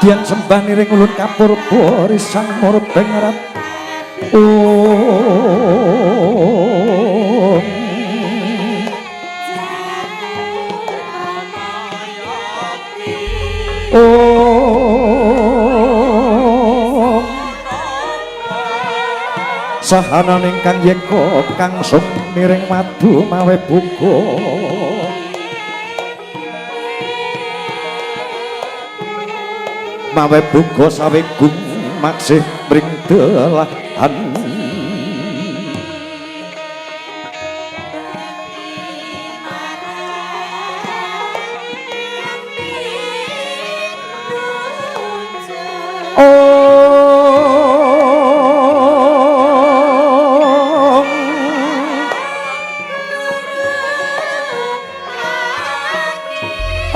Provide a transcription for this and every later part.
Madyan sembah niring ulun kapurba risang murbeng rat. Om. Sahanan ingkang yeka kangsung niring madu mawe buka. Mawe buka sawegung maksih mring delahan. Om.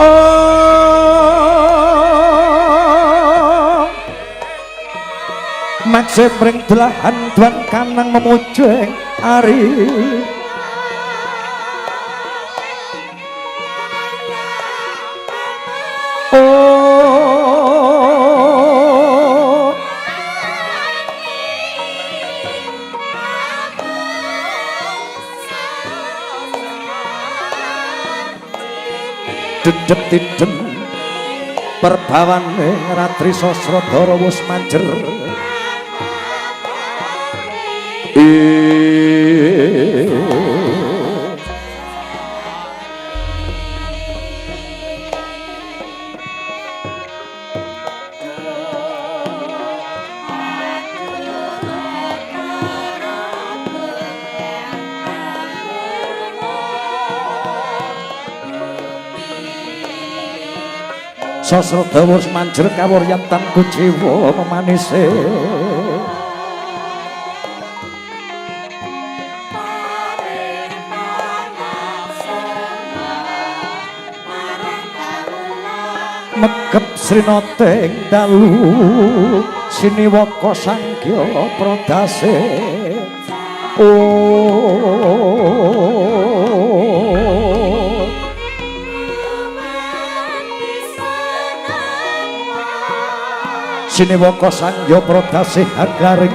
Om. Maksih mring delahan duan kanang memujeng ari. Oh. Dedep tidem perbawane ratri Sasradara wus manjer. Sasrada wus manjer kawuryan tan kuciwa memanise. Megep srinating dalu siniwaka sangya prodase. Oh. Siniwaka sangya prodase hagaring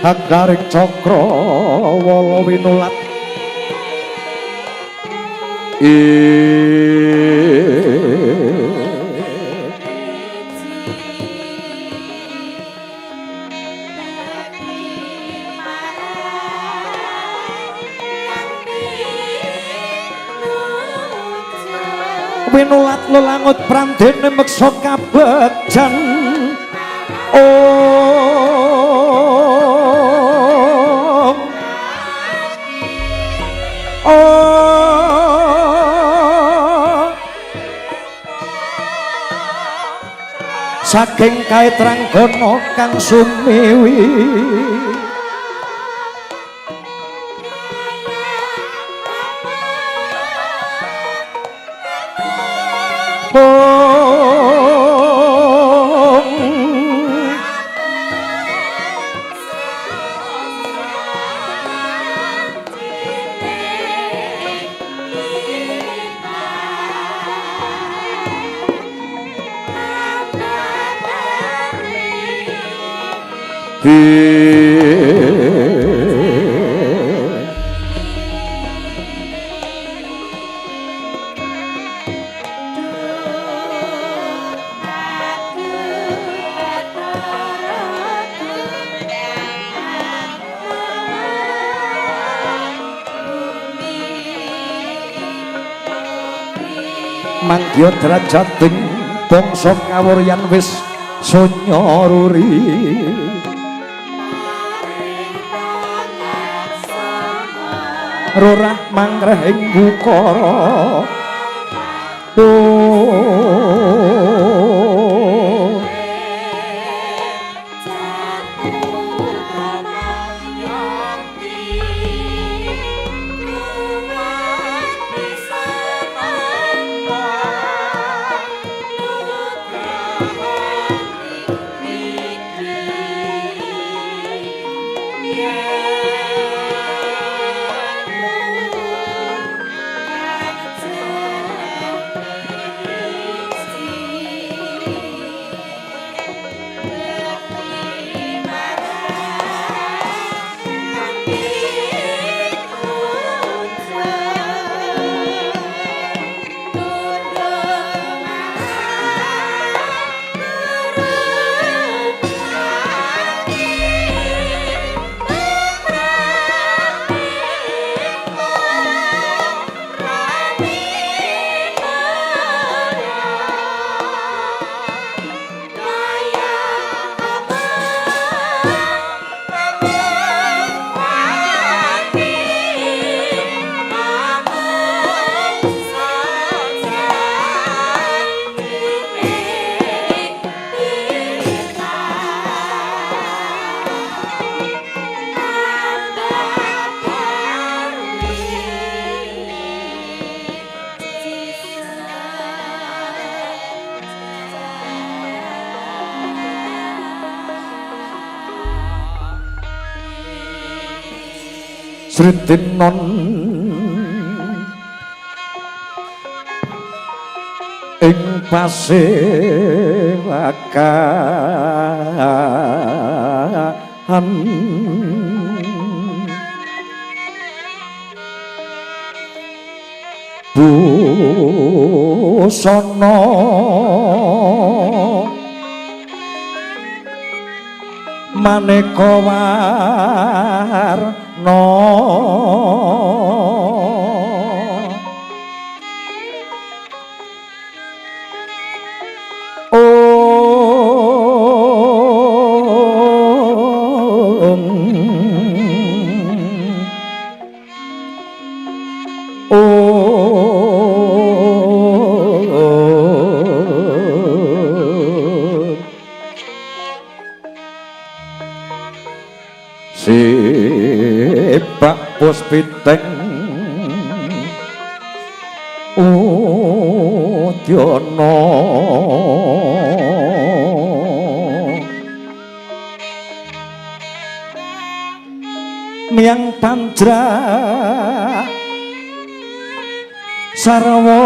hagaring cakra wala winulat. Winulat lelangut prandene meksa kabegjan. Om. Om. Saking kaetranggana kang sumiwi. Mangya derajating bangsa kawuryan wis sonya ruri. Rorah mangreh ing bukara. Sritinon ing pasewakan busana maneka warna Sibak puspiteng udyana miyang panjra sarwa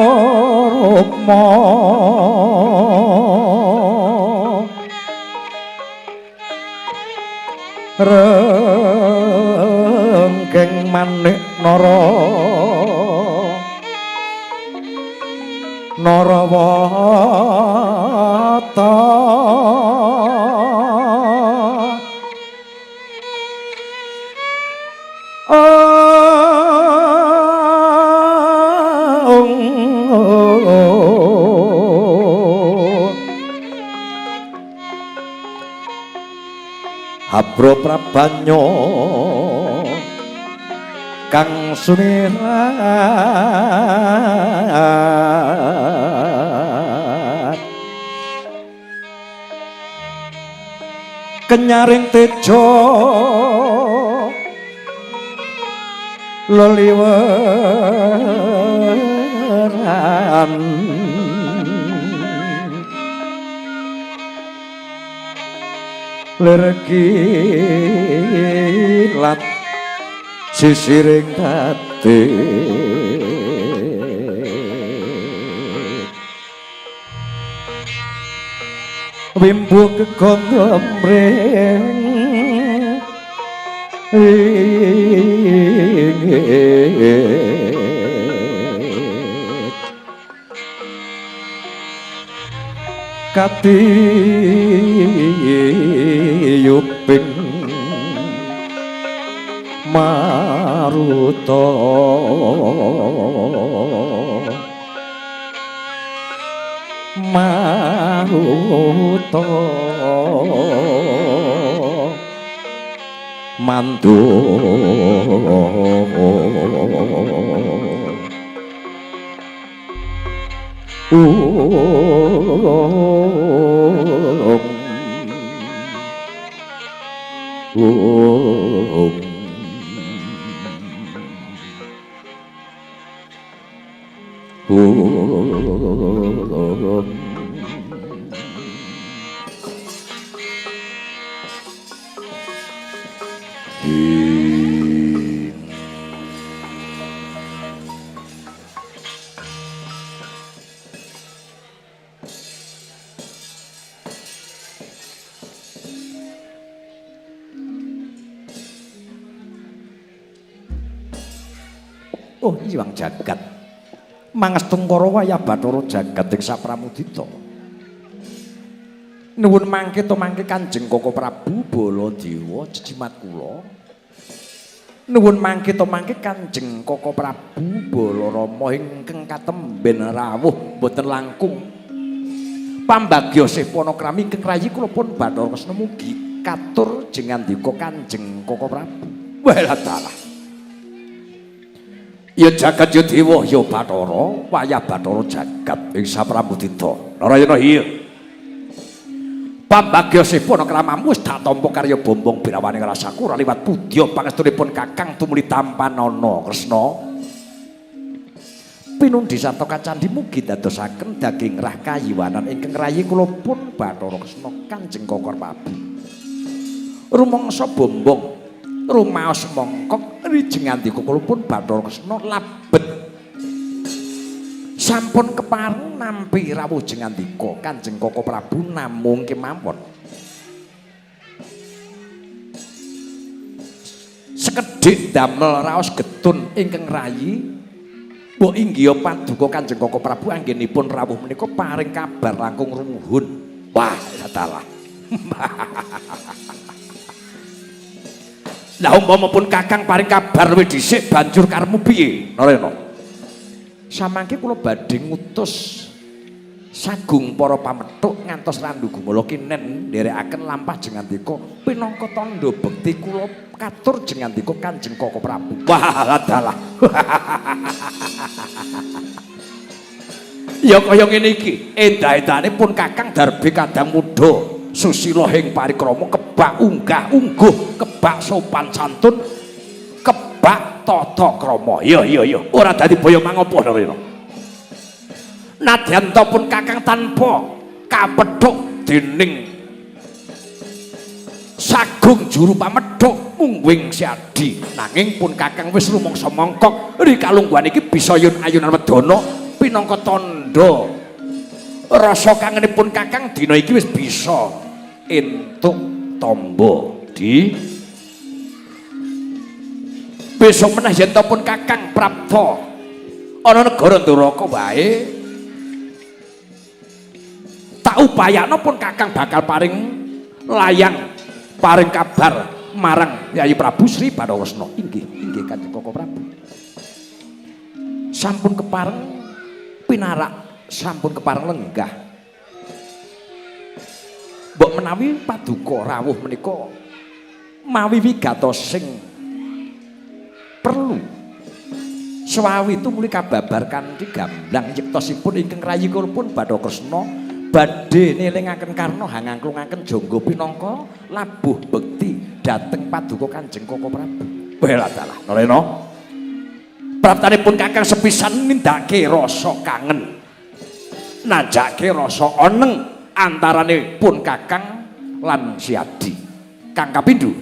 rukma rengking manik nara narawata Habro prabanyo kang sunirat kenyaring tejo leliweran lir kilat sisiring dadi wimbu kegondom ring katiyuping maruta maruta mandu om om Oh Hyang Jagat mangestungkara wayah Bathara Jagat ing Sapramudita. Nuwun mangke to mangke Kanjeng Koko Prabu Baladewa jejimat kula. Nuwun mangke to mangke Kanjeng Koko Prabu Balarama ingkang katemben rawuh boten langkung pambagya sih panakrami ingkang rayi kula pun Bathara Kresna mugi katur jengandika Kanjeng Koko Prabu. Walah dalah. Ya jagat ya dewa ya Bathara, wayah Bathara jagat ing Sapramudita. Narayana iya. Pambagya sih panakramamu wis tak tampa karya bombong birawane rasaku ora liwat pudya pangestunipun Kakang tumuli tampanana Kresna. Pinundi sarta kacandhi mugi dadosaken daging rah kayiwanan ingkang rayi kula pun Bathara Kresna Kanjeng Koko Prabu. Rumangsa bombong Rumaos mongkok rijeng ngandika kula pun Bathara Kresna labet sampun kepareng nampi rawuh jengandika Kanjeng Koko Prabu namung kemawon. Sekedhik damel raos getun ingkang rayi mbok inggih paduka Kanjeng Koko Prabu anggenipun rawuh menika paring kabar langkung rumuhun. Wah, dalah. Lah umpama pun Kakang paring kabar luwih dhisik banjur karepmu piye? Narayana. Samangke kula badhe ngutus sagung para pamethuk ngantos Randu Gumala kinen nderekaken lampah jengandika pinangka tandha bekti kula katur jengandika Kanjeng Koko Prabu. Wah, dalah. Ya kaya ngene iki, endah-endahane pun Kakang darbe kadang muda susila ing parikrama kebak unggah-ungguh, kebak sopan santun, kebak tata krama. Iya iya iya, ora dadi boyo mangopo Narayana. Nadyan ta pun Kakang tanpa kapethuk dening sagung juru pamethuk mungguing Siadi, nanging pun Kakang wis rumangsa mongkok ri kalungguhan iki bisa yun ayunan wedana pinangka tandha rasa kangenipun Kakang dina iki wis bisa entuk tamba di besok meneh yen ta pun Kakang prapta ana negara Ndoraka wae tak upayakno pun Kakang bakal paring layang paring kabar marang Yayi Prabu Sri Bathara Kresna. Inggih, inggih Kanjeng Koko Prabu. Sampun kepareng pinarak, sampun kepareng lenggah. Mbok menawi paduka rawuh menika mawi wigatos sing perlu swawi tumuli kababar kanthi gamblang yektosipun ingkang rayi kula pun Bathara Kresna badhe nelingaken karna hangangklungaken jangga pinangka labuh bekti dhateng paduka Kanjeng Koko Prabu. Wah dalah Narayana. Praptanipun Kakang sepisan nindakake rasa kangen, nanjake rasa oneng antarane pun Kakang lan Siadi. Kang kapindho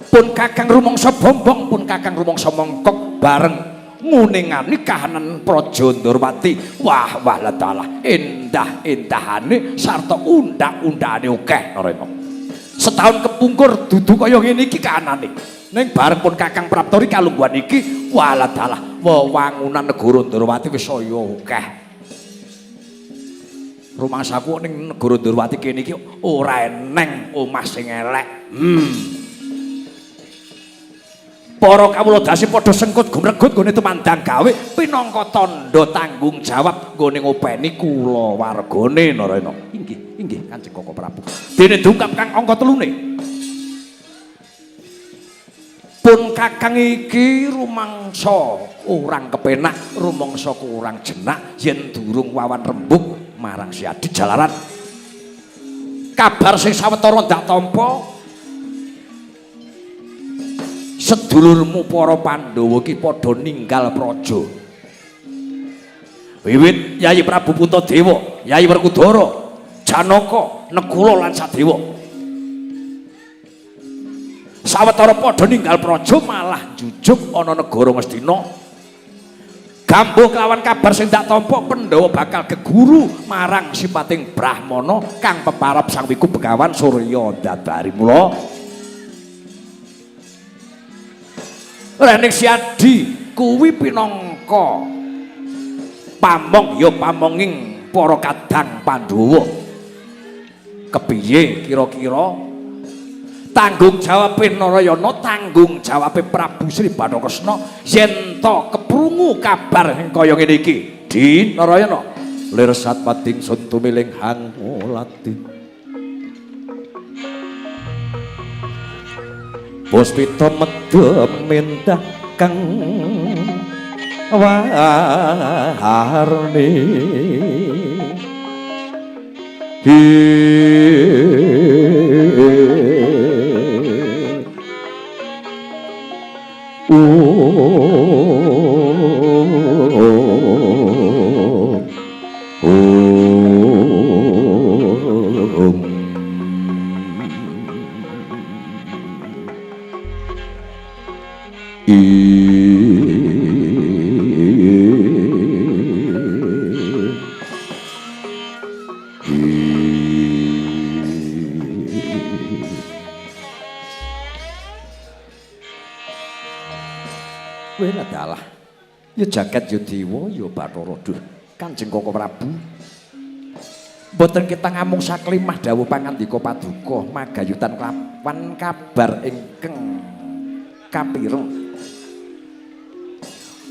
pun Kakang rumangsa bombong, pun Kakang rumangsa mongkok bareng nguningani kahanan Praja Ndorowati. Wah wah dalah, endah-endahane sarta undak-undakane akeh Narayana. Setahun kepungkur dudu kaya ngene iki kahanane. Ning bareng pun Kakang prapta ri kalungguhan iki, walah dalah, wewangunan negara Ndorowati wis saya akeh. Rumangsaku ning negara Ndorowati kene iki ora eneng omah sing elek. Para kawula dasi padha sengkut gumregut nggone tumandang gawe pinangka tandha tanggung jawab nggone ngopeni kula wargane Narayana. Inggih, inggih Kanjeng Koko Prabu. Dene dungkap kang angka telune. Pun Kakang iki rumangsa kurang kepenak, rumangsa kurang jenak yen durung wawan rembug marang Siadi jalaran. Kabar sing sawetara ndak tampa sedulurmu para Pandhawa iki padha ninggal praja. Wiwit Yayi Prabu Puntadewa, Yayi Werkudara, Janaka, Nekula lan Sadewa. Sawetara padha ninggal praja malah njujuk ana negara Ngastina. Gambuh kelawan kabar sing dak tampa Pandhawa bakal geguru marang sipating Brahmana kang peparab Sang Wiku Begawan Surya Dadari. Mula Rening Siadi kuwi pinangka pamong ya pamonging para kadang Pandhawa. Kepiye kira-kira tanggung jawabe Narayana, tanggung jawabe Prabu Sri Bathara Kresna yen to keprungu kabar sing kaya ngene iki? Di Narayana. Lir satpating sun tumiling hangulati. Puspita medem endah kang warni. Dalah ya jagat ya dewa ya Bathara duh Kanjeng Koko Prabu mboten kita ngamung saklimah dawuh pangandika paduka magayutan kelawan kabar ingkang kapireng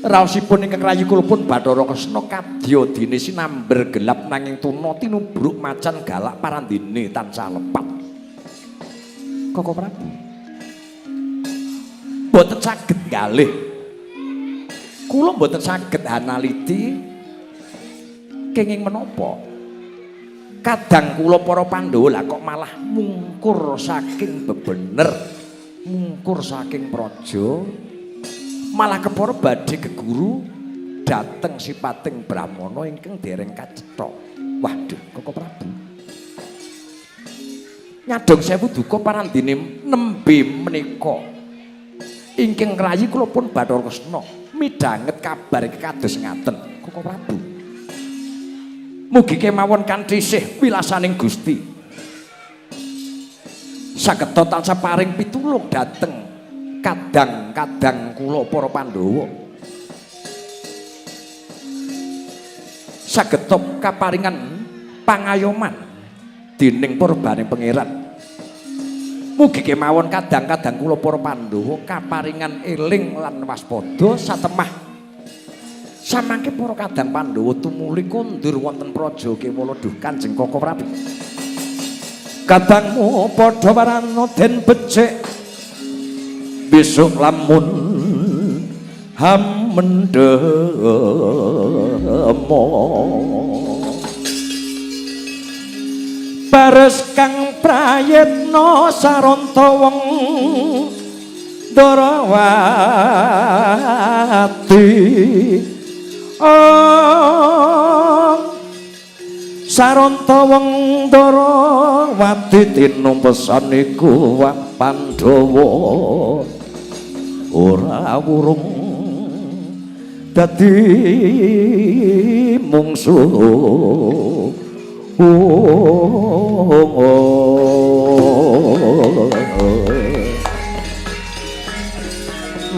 raosipun ingkang rayi kula pun Bathara Kresna kadya dene sinamber gelap nanging tuna tinubruk macan galak parandene tansah lepat. Koko Prabu mboten saged galih kula mboten saged analiti kenging menapa kadang kula para Pandhawa lah kok malah mungkur saking bebener mungkur saking praja malah kepara badhe geguru dhateng sipating Brahmana ingkang dereng kacetha. Waduh Koko Prabu nyadong sewu duka parandene nembe menika ingkang ngrayi kula pun Bathara Kresna midhanget kabar iki kados ngaten Koko Prabu mugi kemawon kanthi sih wilasaning Gusti saged tansah paring pitulung dhateng kadang-kadang kula para Pandhawa saged kaparingan pangayoman dening purbaning Pangeran. Mugi kemawon kadang-kadang kula para Pandhawa kaparingan eling lan waspada satemah samangke para kadang Pandhawa tumuli kondur wonten praja Kewala. Duh Kanjeng Koko Prabu kadangmu padha warana den becik besok lamun hamendemo bares kang prayitna saranta wong Ndarawati saranta wong Ndarawati tinumpesan iku Pandhawa ora wurung dadi mungsuh.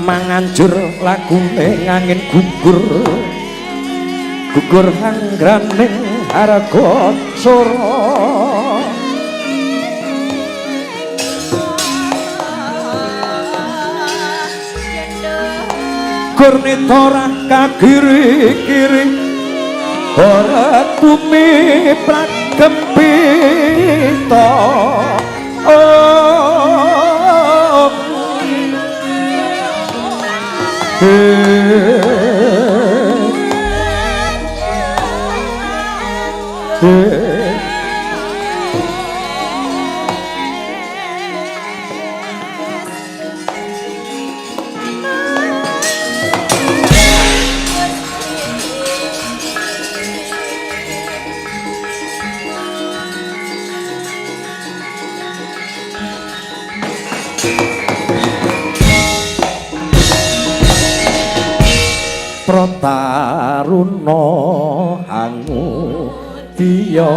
Manganjur lagune ngangin gugur gugur hanggraning harga sora gurnita kagiri-kiri ora bumi pragempita. Oh Protaruna hangudya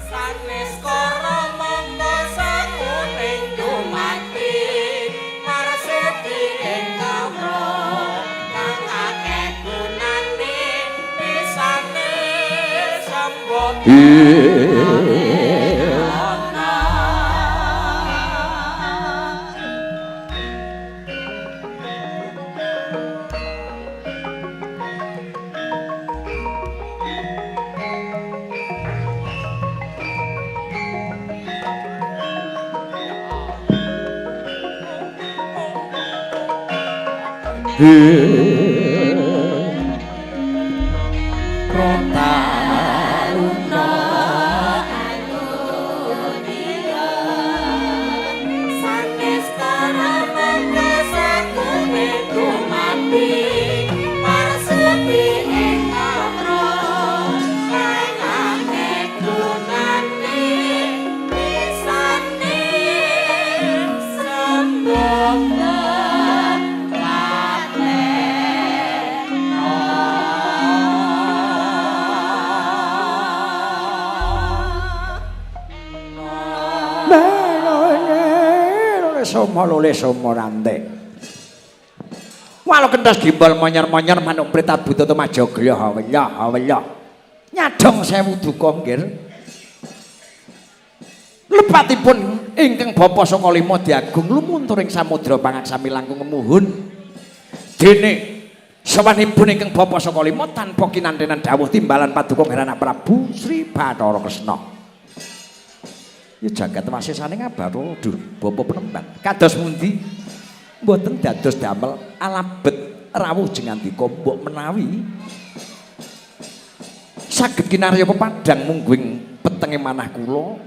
sanes kara mongko sanguning dumati marsudi ing kawruh kang akeh gunane pisane sembah. Protaruna hangudya sanes kara mongko sanguning dumati marsudi ing kawruh kang akeh gunane pisane sembah. Soma lole soma rante. Walau kentas gimbal monyer-monyer manuk prita buta tumaja glya hawelya hawelya. Nyadong sewu duka nggir. Lepatipun ingkang bapa saka lima diagung lumuntur ing samudra pangaksami langkung ngemuhun. Dene sawanipun ingkang bapa saka lima tanpa kinantenan dawuh timbalan paduka Ngerana Prabu Sri Bathara Kresna. Ya jagat wasesane ngabaro duh bapa penemban. Kados pundi? Mboten dados damel alabet rawuh jengandika mbok menawi saged kinarya pepadhang mungguing petenge manah kula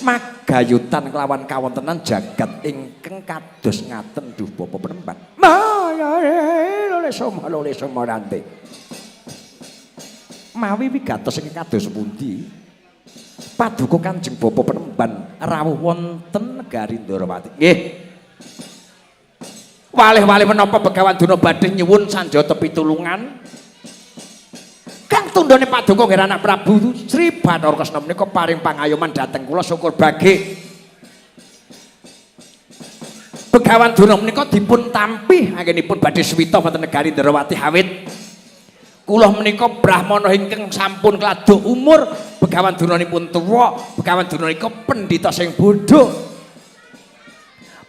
magayutan kelawan kawontenan jagat ingkang kados ngaten duh bapa penemban. Maya soma lole soma rante. Mawi wigatos ingkang kados pundi? Paduka Kanjeng Bapa Penemban rawuh wonten negari Ndorowati. Nggih. Walih-walih menapa Begawan Durna badhe nyuwun sanjata pitulungan. Kang tundhone paduka nggih anak Prabu Sri Bathara Kresna menika paring pangayoman dhateng kula syukur bage. Begawan Durna menika dipun tampi anggenipun badhe suwita wonten negari Ndorowati awit kula menika brahmana ingkang sampun kladuk umur, Begawan Durnanipun tuwa, Begawan Durna nika pendhita sing bodho.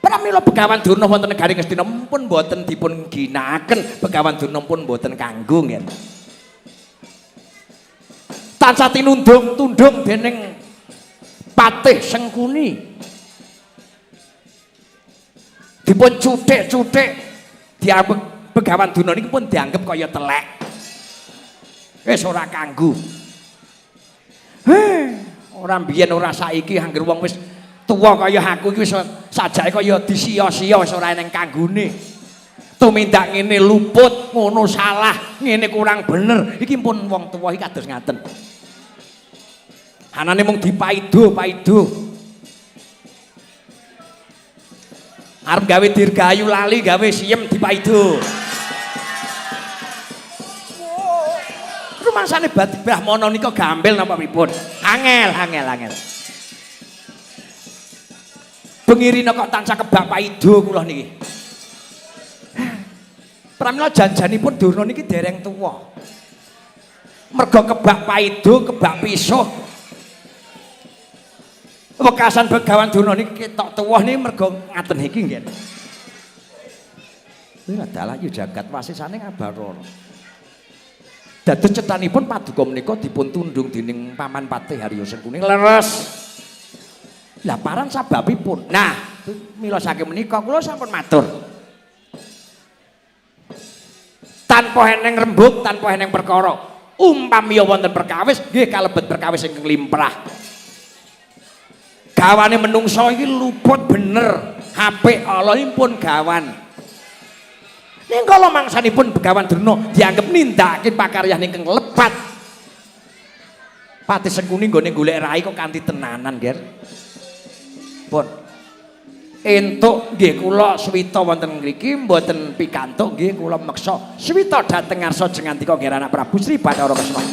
Pramila Begawan Durna wonten negari Ngastina pun boten dipun ginakaken, Begawan Durna pun boten kanggo nggih. Tansah tinundung-tundung dening Patih Sengkuni. Dipun cuthik-cuthik dianggep Begawan Durna niki pun dianggep kaya telek. Wis ora kanggo. Heh, ora mbiyen ora saiki angger wong wis tuwa kaya aku iki wis sajake kaya disia-sia wis ora eneng kanggone. Tumindak ngene luput, ngono salah, ngene kurang bener. Iki pun wong tuwa iki kados ngaten. Anane mung dipaido-paido. Arep gawe dirgahayu lali gawe siem dipaido. Rumangsane brahmana nika gambel napa pripun? Angel, angel, angel. Bengirina kok tansah kebak paido kula niki. Pramila janjanipun Durna niki dereng tuwa. Merga kebak paido, kebak pisuh. Wekasan Begawan Durna niki ketok tuwa niki merga ngaten iki nggih. Kuwi adalah ya jagat wasesane ngabarana. Dados cetanipun paduka menika dipun tundung dening Paman Patih Haryo Sengkuni. Leres. Lah paran sababipun. Nah, mila saking menika kula sampun matur. Tanpa eneng rembug, tanpa eneng perkara. Umpamiya wonten perkawis, nggih kalebet perkawis ingkang limrah. Gawane menungsa iki luput bener. Apik Allah pun gawan. Ning kala mangsanipun Begawan Durna dianggep nindakake pakaryan ingkang lepat. Patih Sengkuni nggone golek rai kok kanthi tenanan, Ger. Pun. Entuk nggih kula suwita wonten mriki mboten pikantuk nggih kula meksa suwita dhateng ngarsa jengandika nggih anak Prabu Sri Bathara Kresna.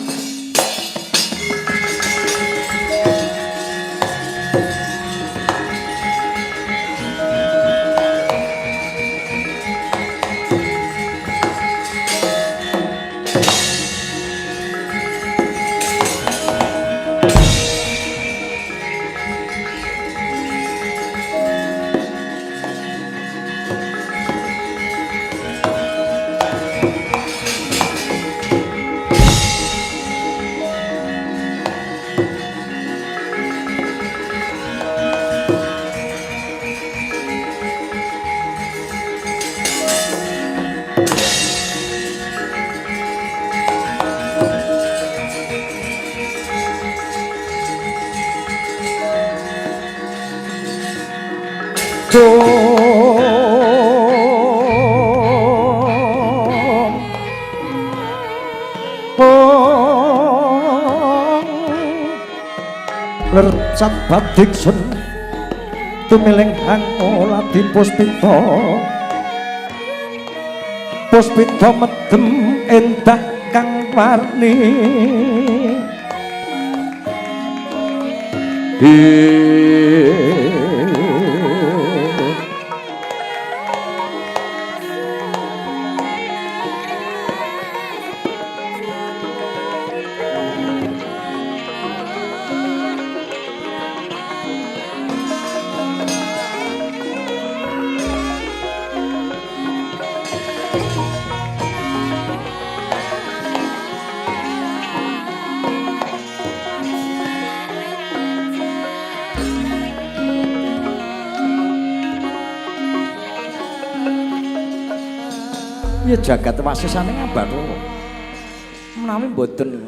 Lercat badiksun tumiling hang oladi puspita puspita medem endah kang warni Ya jagat wasisane Bathara. Menawi mboten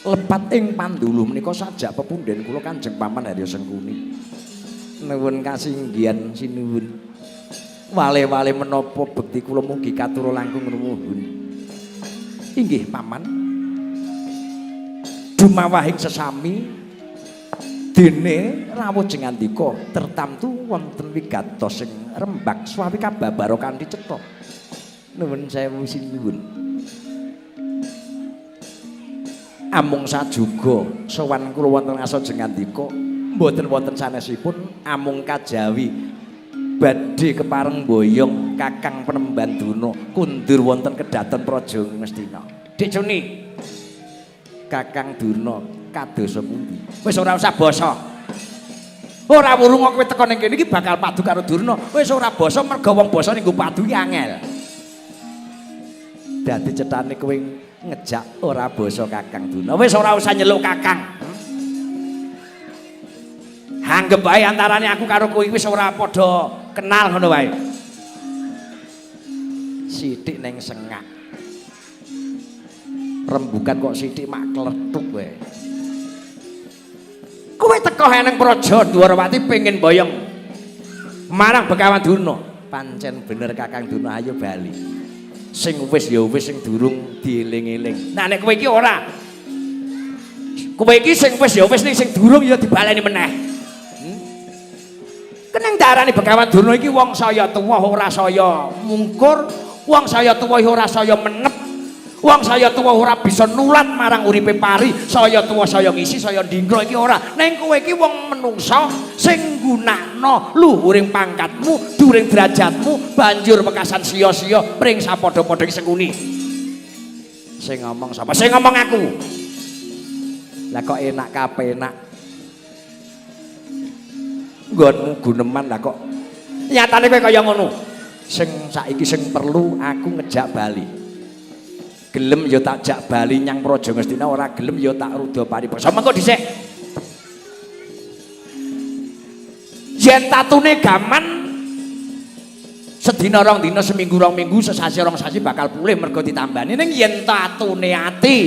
lepat ing panduluh menika sajak pepunden kula Kanjeng Paman Haryo Sengkuni. Nuwun kasinggihan sinuwun. Wale-wale menapa bekti kula mugi katura langkung rumuhun. Inggih Paman. Dumawahing sesami dene rawuh jengandika tertamtu wonten wigatos sing rembag swawi kababara kanthi cetha. Nuwun sewu sinuwun. Amung sajuga sowan kula wonten ngasa jengandika mboten wonten sanesipun amung kajawi badhe kepareng boyong Kakang Penemban Durna kundur wonten kedaton Praja Ngastina. Dik Cuni, Kakang Durna kadosa pundi? Wis ora usah basa. Ora wurung kowe teko ning kene iki bakal padu karo Durna. Wis ora basa merga wong basa ning nggo padu iki angel. Dadi cethane kowe ngejak ora basa Kakang Durna. Wis ora usah nyeluk Kakang. Anggep wae antarane aku karo kowe wis ora padha kenal ngono wae. Sithik ning sengak. Rembukan kok sithik mak klethuk kowe. Kowe teko eneng Praja Dwarawati pengin boyong marang Begawan Durna. Pancen bener Kakang Durna, ayo bali. Sing wis ya wis, sing durung dieling-eling. Nah nek kowe iki ora. Kowe iki sing wis ya wis, ning sing durung ya dibaleni meneh. Keneng darani Begawan Durna iki wong saya tuwa ora saya mungkur, wong saya tuwa ora saya menep, wong saya tuwa ora bisa nulat marang uripe pari, saya tuwa saya ngisi, saya ndingro iki ora. Ning kowe iki wong menungsa sing nggunakno luhuring pangkatmu, dhuwuring derajatmu, banjur wekasan sia-sia pring sapadha-padha Sengkuni. Sing ngomong sapa? Sing ngomong aku. Lah kok enak kapenak. Nggonmu guneman lah kok nyatane kowe kaya ngono. Sing saiki sing perlu aku ngejak bali. Gelem ya tak jak bali nyang Praja Ngastina, ora gelem ya tak ruda paribasa. Mengko dhisik. Yen tatune gaman sedina rong dina, seminggu rong minggu, sesasi rong sasi bakal pulih mergo ditambani. Ning yen tatune ati,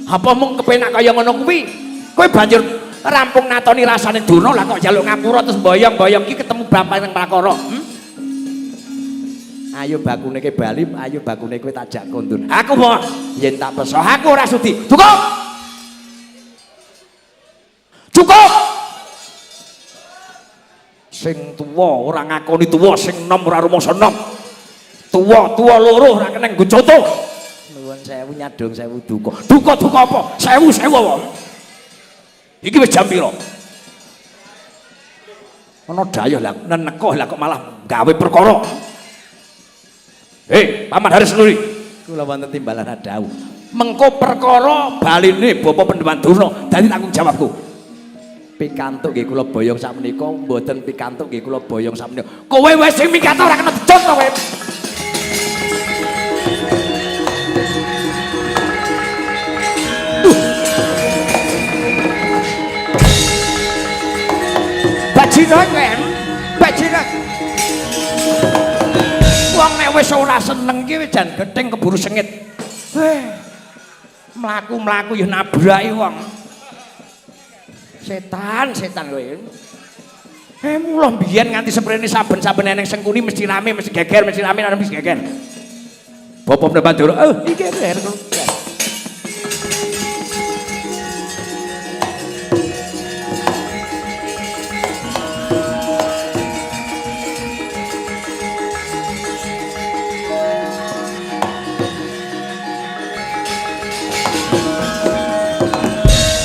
apa mung kepenak kaya ngono kuwi? Kowe banjur rampung natoni rasane Durna lah kok njaluk ngapura terus boyong-boyong iki ketemu bapak nang prakara. Ayo bakune ke bali, ayo bakune kowe tak jak kondur. Aku mau yen tak peso, aku ora sudi. Cukup. Cukup. Sing tuwa ora ngakoni tuwa, sing enom ora rumangsa enom. Tuwa-tuwa loro ora kena nggo conto. Nuwun sewu nyadong sewu duka. Duka-duka apa? Sewu-sewu apa? Iki wis jam pira? Ana dayuh lah nenekoh lah kok malah gawe perkara. Hei, Paman Haris Nuri. Kula wonten timbalan dawuh. Mengko perkara baline Bapak Pendeman Durna dadi tanggung jawabku. Pikantuk nggih kula boyong sakmenika, mboten pikantuk nggih kula boyong sakmenika. Kowe wis sing minggat ora kena dicontoh kowe. Bajingan kowe. Bajingan. Wong nek wis ora seneng ki wis jan gething keburu sengit. Weh. Mlaku-mlaku ya nabraki wong. Setan, setan kowe. Mula mbiyen nganti seprene saben-saben eneng Sengkuni mesti rame, mesti geger, mesti rame, mesti geger. Bapak Pendeman Durna, oh iki geger.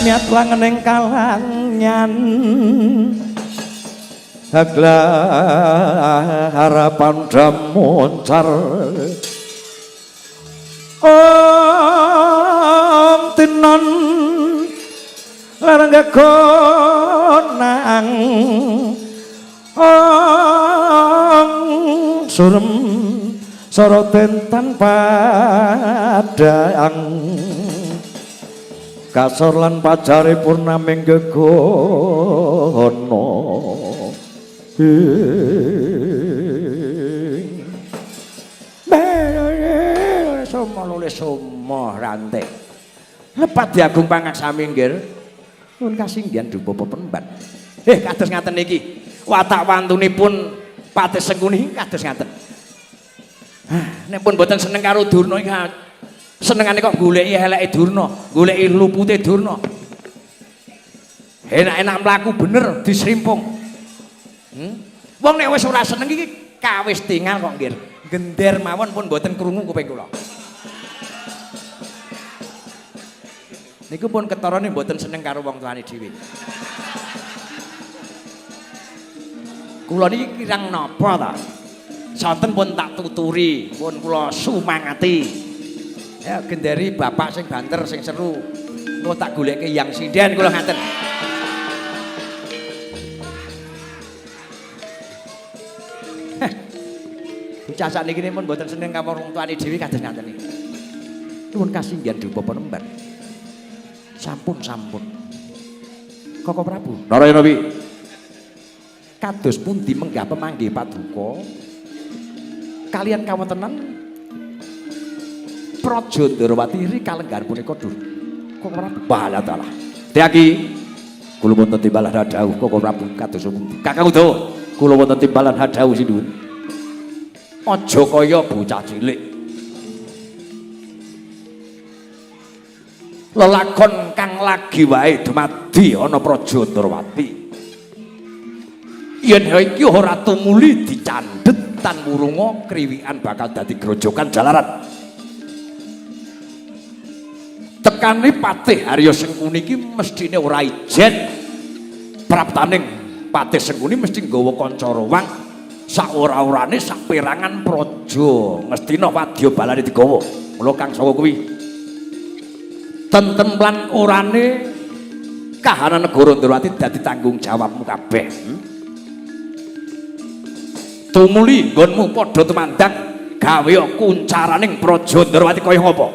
Niat langening kalangan haglah harapan damoncar om tinon larang gagonang om surem soroten tanpa padang kasor lan pacare purnaming gegono Lepat diagung pangaksami nggir. Nuwun kasinggihan dupa penemban. Kados ngaten niki. Watak wantunipun Patih Sengkuni kados ngaten. Nek pun mboten seneng karo Durna iki senengane kok goleki eleke Durna, goleki lupute Durna. Enak-enak mlaku bener disrimpung. Wong nek wis ora seneng iki kawis tingal kok nggir. Gender mawon pun mboten krungu kuping kula. Niku pun ketarane mboten seneng karo wong tuane dhewe. Kula niki kirang napa ta? Sonten pun tak tuturi, pun kula sumangati. Ya genderi bapak sing banter sing seru. Engko tak goleke yang sinden kula ngaten. Bocah sakniki pun mboten seneng karo wong tuane dhewe kados ngaten iki. Nuwun kasinggihan dupa penemban. Sampun sampun. Koko Prabu. Narayana wi. Kados pundi menggah pemanggih paduka kalian kawontenan Praja Ndorowati ri kalenggahan punika dur. Koko Prabu. Walah dalah. Tiaki kula wonten timbalan dawuh Koko Prabu kados pundi? Kakang Udawa, kula wonten timbalan dawuh sinuwun. Aja kaya bocah cilik. Lelakon kang lagi wae dumadi ana Praja Ndorowati. Yen iki ora tumuli dicandhet tan wurunga kriwikan bakal dadi grojogan jalaran. Tekane Patih Arya Sengkuni iki mesthine ora ijen. Praptaning Patih Sengkuni mesti nggawa kanca rowang sak ora-orane sak perangan praja Ngastina wadya balane digawa. Mula Kang Saka kuwi tentem lan orane kahanan negara Ndorowati dadi tanggung jawabmu kabeh. Tumuli nggonmu padha tumandang gawe kuncaraning praja Ndorowati kaya ngapa?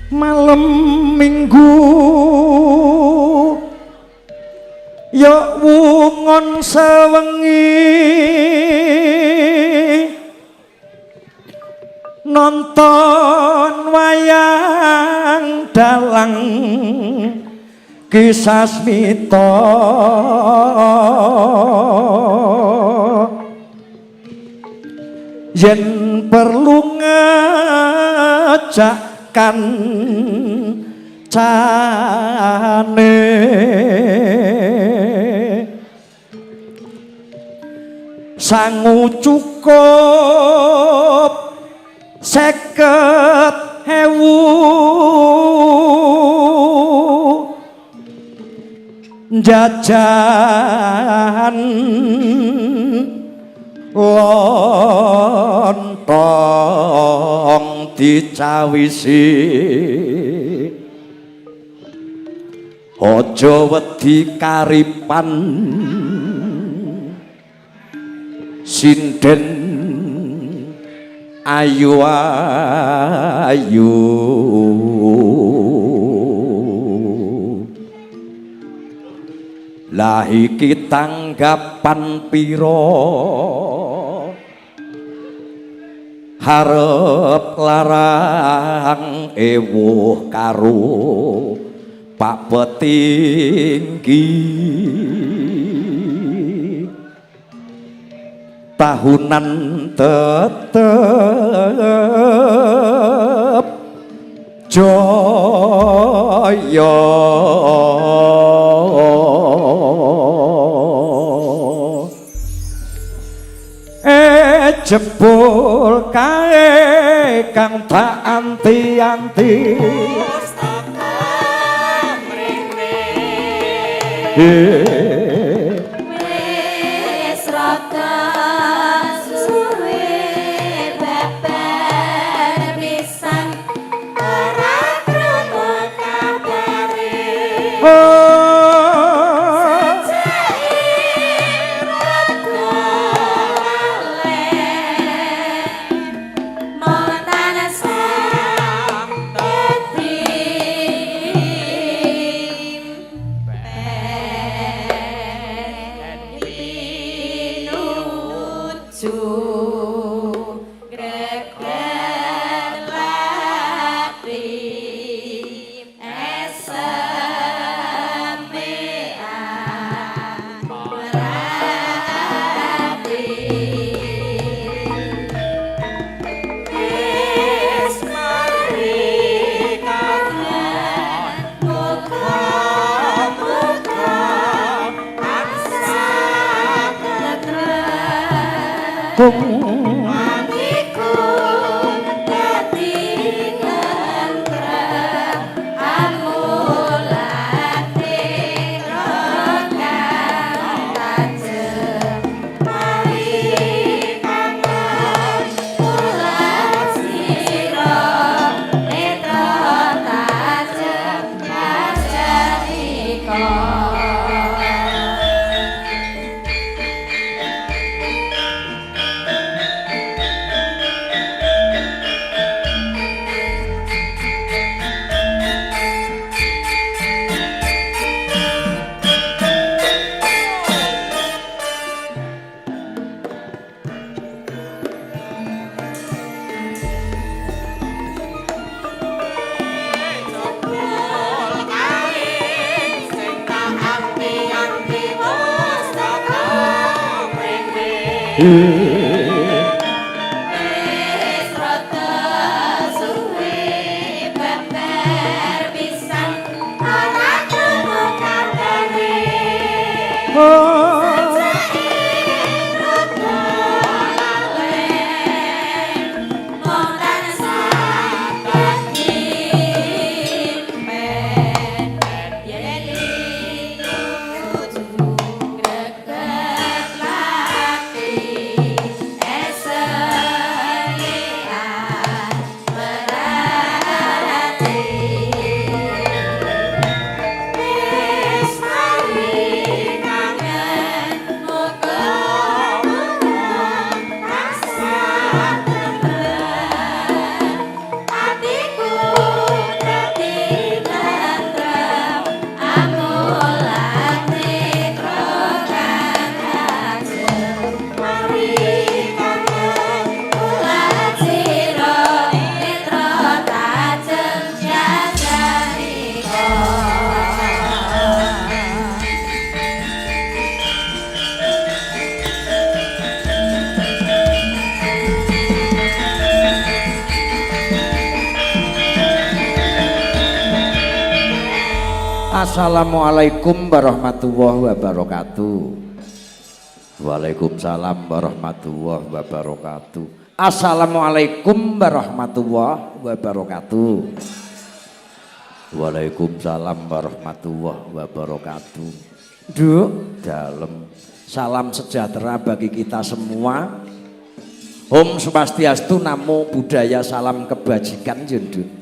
Malam Minggu ya wungon sewengi nonton wayang dalang kisah Smita yen perlu ngajak kancane sangu cukup 50.000 jajan lontong dicawisi aja wedi karipan sinden ayu ayu lah iki tanggapan pira harep larang ewuh karo Pak Petinggi tahunan tetep jaya. Jebul kae kang tak anti-anti Pustaka mrene wis rada suwe beber pisan ora krungu kabare. Assalamualaikum warahmatullahi wabarakatuh. Waalaikumsalam warahmatullahi wabarakatuh. Assalamualaikum warahmatullahi wabarakatuh. Waalaikumsalam warahmatullahi wabarakatuh. Duk, dalem. Salam sejahtera bagi kita semua. Om Swastiastu, Namo Buddhaya, salam kebajikan, Nduk.